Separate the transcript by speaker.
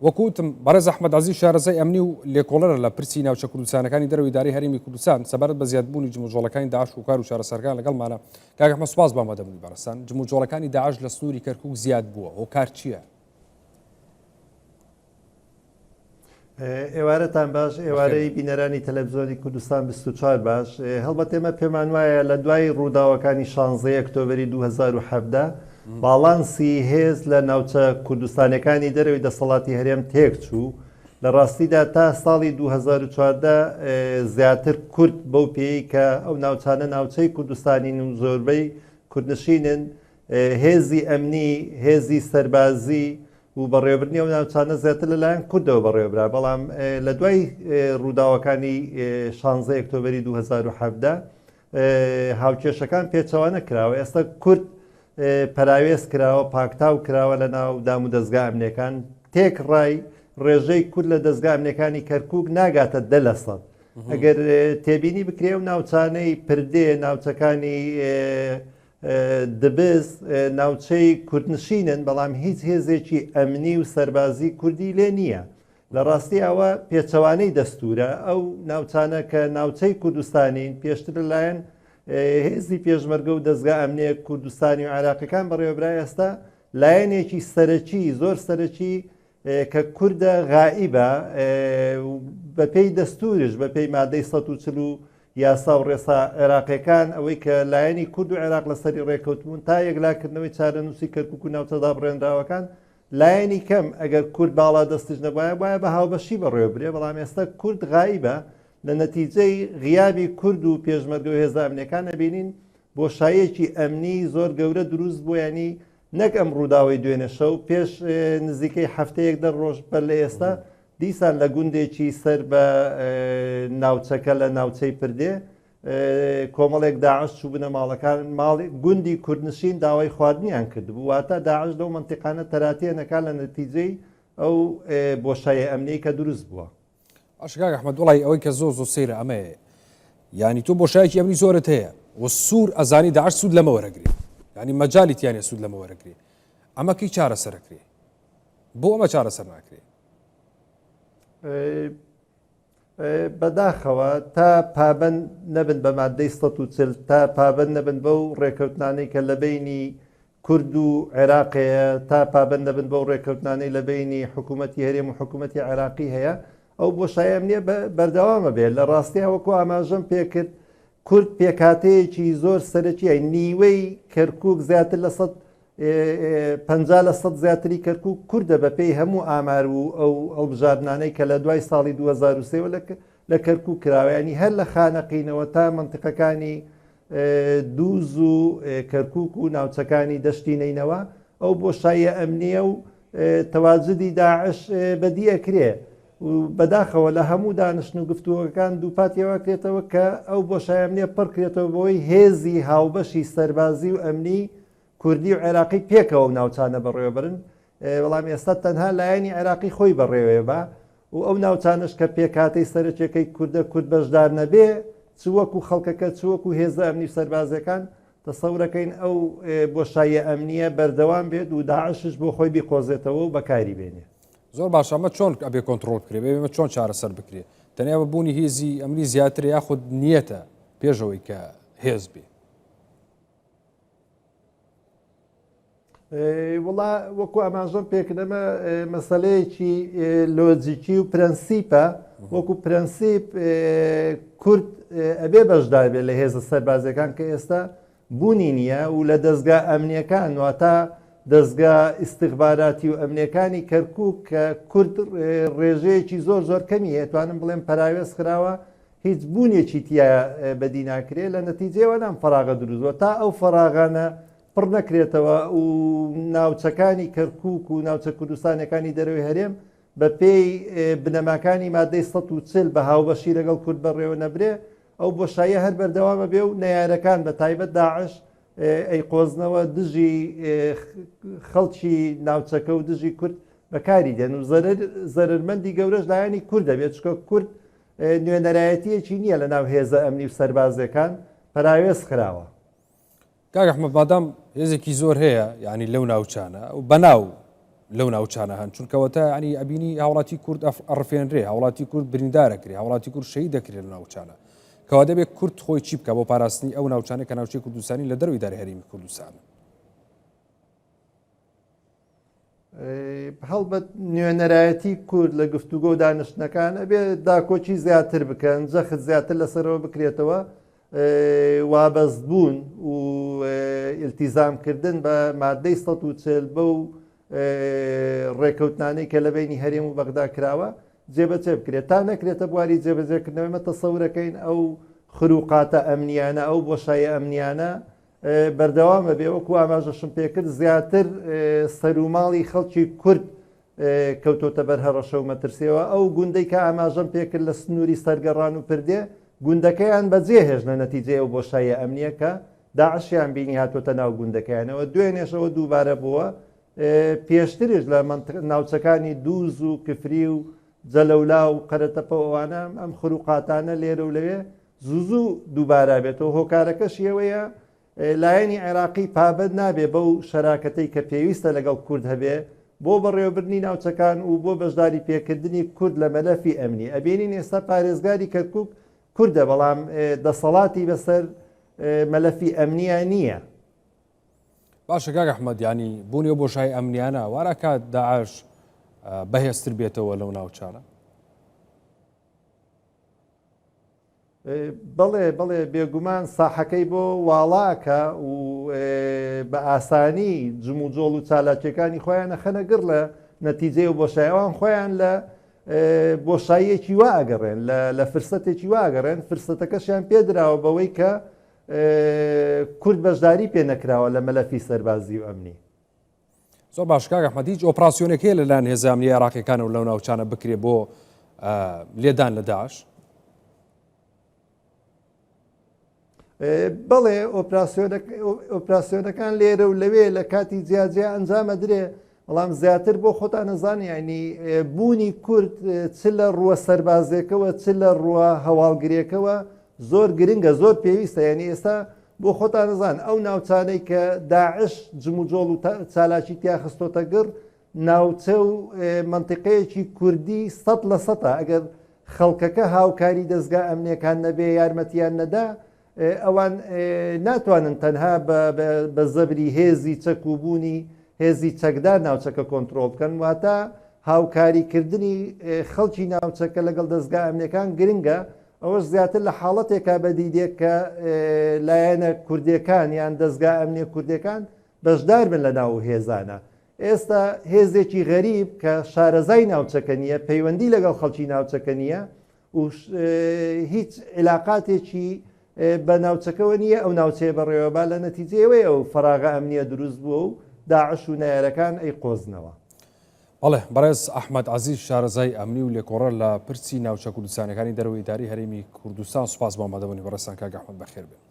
Speaker 1: وەکو وتم بەڕێز ئەحمەد عەزیز شارەزای ئەمنی و لێکۆڵەرە لە پرسی ناوچە کوردستانەکانی دەرەوەی ئیدارەی هەرێمی کوردستان سەبارەت بە زیادبوونی جموجۆڵەکانی داعش و کار و چارەسەرەکان لەگەڵمانە. کاک ئەحمەد سوپاس بۆ ئامادەبوونی بەڕێزتان. جموجۆڵەکانی داعش لە سنووری کەرکووک زیاد بووە، هۆکار چییە؟
Speaker 2: ئێوارەتان باش ئێوارەی بینەرانی تەلەڤزیۆنی کوردستان 24 باش هەڵبەت ئێمە پێمان وایە لە دوای ڕووداوەکانی 16 ئۆکتۆبری 2017 باڵانسی هێز لە ناوچە کوردستانەکانی دەرەوەی دەسەڵاتی هەرێم تێکچوو لە ڕاستیدا تا ساڵی 2014 زیاتر کورد بەو پێی کە ئەو ناوچانە ناوچەی کوردستانین و زۆربەی کوردنشینن هێزی ئەمنی، هێزی سەربازی و بەڕێوەبردنی ئەو ناوچانە زیاتر لەلایەن کوردەوە بەڕێوەبرا، بەڵام لە دوای ڕووداوەکانی شانزەی ئۆکتۆبەری 2017 هاوکێشەکان پێچەوانە کراوە، ئێستا کورد پەراوێز کراوە، پاکتاو کراوە لە ناو دام و دەزگا ئەمنیەکان، تێکڕای ڕێژەی کورد لە دەزگا ئەمنیەکانی کەرکووک ناگاتە 10 لەسەد. ئەگەر تێبینی بکرێ ئەو ناوچانەی پردێ، ناوچەکانی دبس ناوچەی کوردنشینن، بەڵام هیچ هێزێکی ئەمنی و سەربازی کوردی لێ نییە. لە ڕاستی ئەوە پێچەوانەی دەستوورە. ئەو ناوچانە کە ناوچەی کوردستانین پێشتر لەلایەن هێزی پێشمەرگە و دەزگا ئەمنییە کوردستانی و عێراقیەکان بەڕێوەبرا، ئێستا لایەنێکی سەرەکی زۆر سەرەکی کە کوردە غائیبە بەپێی دەستوریش بەپێی مادەی 140 و یاسا و ڕێسا عێراقیەکان ئەوەی کە لایەنی کورد و عێراق لەسەری ڕێکەوتبوون تا یەکلاکردنەوەی چارەنووسی کەرکک و ناوچە دابڕێنراوەکان لایەنی کەم ئەگەر کورد باڵا دەستش نەبایە وایە بە هاوبەشی بەڕێوەبرێ بەڵام ئێستا کورد غائیبە لە نەتیجەی غیابی کورد و پێشمەرگە و هێزە ئەمنیەکان ئەبینین بۆشاییەکی ئەمنی زۆر گەورە دروست بووە ینی نەک ئەم ڕووداوەی دوێنێ شەو، پێش نزیکەی هەفتەیەک دە ڕۆژ بەر لە ئێستا دیسان لە گوندێکی سەر بە ناوچەکە لە ناوچەی پردێ کۆمەڵێک داعش چووبنە ماڵەکان ماڵی گوندی کوردنشین داوای خواردنیان کردبوو واتە داعش لەو مەنتیقانە تەراتێنەکە لە نەتیجەی ئەو بۆشایە ئەمنیەی کە دروست بووە.
Speaker 1: باشە کاک ئەحمەد وڵی ئەوەی کە زۆر زۆر سەیرە ئەمەیە یعنی تۆ بۆشایەکی ئەمنی زۆرت هەیە و سوور ئەزانی داعش سوود لەمە وەرەگری یعنی مەجای تیانە سوود لەمە وەرەگری ئەمە کەی چارەسەرەکرێ بۆ ئەمە چارەسەر ناکرێ
Speaker 2: بەداخەوە تا پابند نەبن بە مادەی 140 تا پابند نەبن بەو ڕێکەوتنانەی کە لە بینی کورد و عێراق هەیە، تا پابەند نەبن بەو ڕێککەوتنانەی لە بەینی حکوومەتی هەرێم و حکوومەتی عێراقی هەیە، ئەو بۆشایی ئەمنییە بەردەوام ئەبێت. لە ڕاستیا وەکوو ئاماژەم پێ کرد، کورد پێکهاتەیەکی زۆر سەرەکییە، نیوەی کەرکووک زیاتر لە 150% زیاتری کەرکووک کوردە بەپێی هەموو ئامار و ئەو هەڵبژاردنانەی کە لە دوای ساڵی 2003 وە لە کەرکووک کراوە، یانی هەر لە خانەقینەوە تا مەنتیقەکانی دووز و کەرکوک و ناوچەکانی دەشتی نەینەوا ئەو بۆشاییە ئەمنییە و تەواجدی داعش بەدی ئەکرێ و بەداخەوە لە هەموو دانیشتن و گفتوگۆکان دووپاتی ئەوە کرێتەوە کە ئەو بۆشایە ئەمنیە پڕ کرێتەوە بەوەی هێزی هاوبەشی سەربازی و ئەمنی کوردی و عێراقی پێکەوە ئەو ناوچانە بەڕێوەبەرن بەڵام ئێستا تەنها لایەنی عێراقی خۆی بەڕێوەیەبا و ئەو ناوچانەش کە پێکهاتەی سەرەکیەکەی کوردە کورد بەشدار نەبێ چ وەکو خەڵکەکە چ وەکو هێزە ئەمنی و سەربازیەکان تەسەورەکەین ئەو بۆشاییە ئەمنیە بەردەوام بێت و داعشش بۆ خۆی بیقۆزێتەوە و بەکاری بێنێ.
Speaker 1: زۆر باشە ئەمە چۆن ئەبێ کۆنتڕۆڵ بکرێ بێ ئەمە چۆن چارەسەر بکرێ تەنیا بە بوونی هێزی ئەمنی زیاتر یاخود نیەتە پێشەوەی کە هێز بێ؟
Speaker 2: وڵا وەکو ئاماژەم پێکرد ئەمە مەسلەیەکی لۆجیکی و پرەنسیپە وەکو پرەنسیپ کورد ئەبێ بەشدار بێت لە هێزە سەربازیەکان کە ئێستا بوونی نییە و لە دەستگا ئەمنیەکان واتە دەستگا ئیسیخباراتی و ئەمنیەکانی کەرکک کە کورد ڕێژەیەکی زۆر زۆر کەمی هەیە توانم بڵێم پەراوێز خراوە هیچ بوونێکی تیا بەدی ناکرێ لە نەتیجەیەوە نام فەراغە دروست بووە تا ئەو فەراغانە پڕ نەکرێتەوە و ناوچەکانی کەرکوک و ناوچە کوردستانەکانی دەرەوەی هەرێم بە پێی بنەماکانی مادەی 140 بە هاوبەشی لەگەڵ کورد بەڕێوە نەبرێ ئەو بۆشاییە هەر بەردەوامە بێ و نەیارەکان بە تایبەت داعش ئەیقۆزنەوە دژی خەڵکی ناوچەکە و دژی کورد بەکاری دێن و زەرەرمەندی گەورەش لایەنی کورد دەبێت چکە کورد نوێنەرایەتیەکی نییە لە ناو هێزە ئەمنی و سەربازیەکان پەراوێز خراوە.
Speaker 1: کاک ئەحمەد مادام هێزێکی زۆر هەیە یعنی لەو ناوچانە و بەناو لەو ناوچانە هەن چونکەوەتا ینی ئەبینی هاوڵاتی کورد ئەڕفێنرێ هاوڵاتی کورد بریندارەکرێ هاوڵاتی کورد شەهید دەکرێت لە ناوچانە کەوا دەبێت کورد خۆی چی بکە بۆ پاراستنی ئەو ناوچانە کە ناوچەی کوردستانی لە دەروی داری هەرێمی کوردستان.
Speaker 2: هەڵبەت نوێنەرایەتی کورد لە گفتوگۆ و دانیشتنەکان ئەبێ داکۆکی زیاتر بکەن جەخت زیاتر لەسەرەوە بکرێتەوە وابەستبوون و ئیلتیزامکردن بە مادەی 140 بەو ڕێکەوتنانەی کە لە بینی هەرێم و بەغدا کراوە جێبەجێ بکرێت تا نەکرێتە بواری جێبەجێکردنەوەی مە تەسەورەکەین ئەو خروقاتە ئەمنیانە ئەو بۆشایە ئەمنیانە بەردەوامە بێ وەکو ئاماژەشم پێکرد زیاتر سەروماڵی خەڵکی کورد کەوتۆتە بەر هەڕەشە و مەترسیەوە ئەو گوندەی کە ئاماژەم پێکرد لە سنووری سەرگەڕان و پردێ گوندەکەیان بەجێ هێشت لە نەتیجەی ئەو بۆشاییە ئەمنیە کە داعشیان بینی هاتۆتە ناو گوندەکەیانەوە دوێنێشەوە دووبارە بووە پێشتریش لە ناوچەکانی دووز و کفری و جەلەولا و قەرەتەپە ئەوانە ئەم خروقاتانە لێرە و لەوێ زوو زوو دووبارە بێتەوە هۆکارەکەشی ئەوەیە لایەنی عێراقی پابەند نابێ بەو شەراکەتەی کە پێویستە لەگەڵ کورد هەبێ بۆ بەڕێوەبردنی ناوچەکان و بۆ بەشداری پێکردنی کورد لە مەلەفی ئەمنی ئەبینین ئێستا پارێزگاری کەرکک کوردە بەڵام دەسەڵاتی بەسەر مەلەفی ئەمنیە نییە.
Speaker 1: باشە کاک ئەحمەد ینی بوونی ئەو بۆشای ئەمنیانە وارا کات داعش بەهێزتر بێتەوە لەو ناوچانە.
Speaker 2: بەڵێ بەڵێ بێگومان ساحەکەی بۆ واڵاکە و بە ئاسانی جموجۆڵ و چالاکیەکانی خۆیان ئەخەنە گڕ لە نەتیجەی و بۆشای ئەوان خۆیان لە بۆشاییەکی وا ئەگەڕێن لە فرسەتێکی وا ئەگەڕێن فرسەتەکەشیان پێدراوە بەوەی کە کورد بەشداری پێ نەکراوە لە مەلەفی سەربازی و ئەمنی.
Speaker 1: زۆر باش کاک ئەحمەد هیچ ئۆپراسیۆنێک هەیە لەلایەن هێزە ئەمنییە عێراقیەکانەوە لەو ناوچانە بکرێ بۆ لێدان لە داعش؟
Speaker 2: بەڵێ ئۆپراسیۆنەکان لێرە و لەوێ لە کاتی جیاجیا ئەنجامە درێ بەڵام زیاتر بۆ خۆتان نەزان ینی بوونی کورد چ لە ڕووە سەربازێکەوە چ لە ڕووە هەواڵگرێکەوە زۆر گرنگە زۆر پێویستە ینی ئێستا بۆ خۆتان ئەزان ئەو ناوچانەی کە داعش جموجۆڵ و چالاکی تیا خستۆتە گڕ ناوچە و مەنتیقەیەکی کوردی سەد لە سەتە ئەگەر خەڵکەکە هاوکاری دەزگا ئەمنیەکان نەبێ یارمەتیان نەدا ئەوان ناتوانن تەنها بە زەبری هێزی چەک و بوونی هێزی چەکدار ناوچەکە کۆنتترۆل بکەن واتە هاوکاریکردنی خەڵکی ناوچەکە لەگەڵ دەزگا ئەمنیەکان گرنگە ئەوەش زیاتر لە حاڵەتێکا بەدی دێت کە لایەنە کوردیەکان یان دەزگا ئەمنیە کوردیەکان بەشدار بن لە ناو هێزانە. ئێستا هێزێکی غەریب کە شارەزای ناوچەکە نییە، پەیوەندی لەگەڵ خەڵکی ناوچەکە نییە و هیچ عیلاقاتێکی بە ناوچەکەوە نییە ئەو ناوچەیە بەڕێوە با لە نەتیجەی ئەوەی ئەو فەراغە ئەمنیە دروست بووە و داعش و نەیارەکان ئەیقۆزنەوە.
Speaker 1: بەڵێ، بەڕێز ئەحمەد عەزیز شارەزای ئەمنی و لێکۆڵەر لە پرسی ناوچە کوردستانیەکانی دەرەوەی ئیدارەی هەرێمی کوردستان سوپاس بۆ ئامادەبوونی بەڕێزتان کاک ئەحمەد بەخێربێن.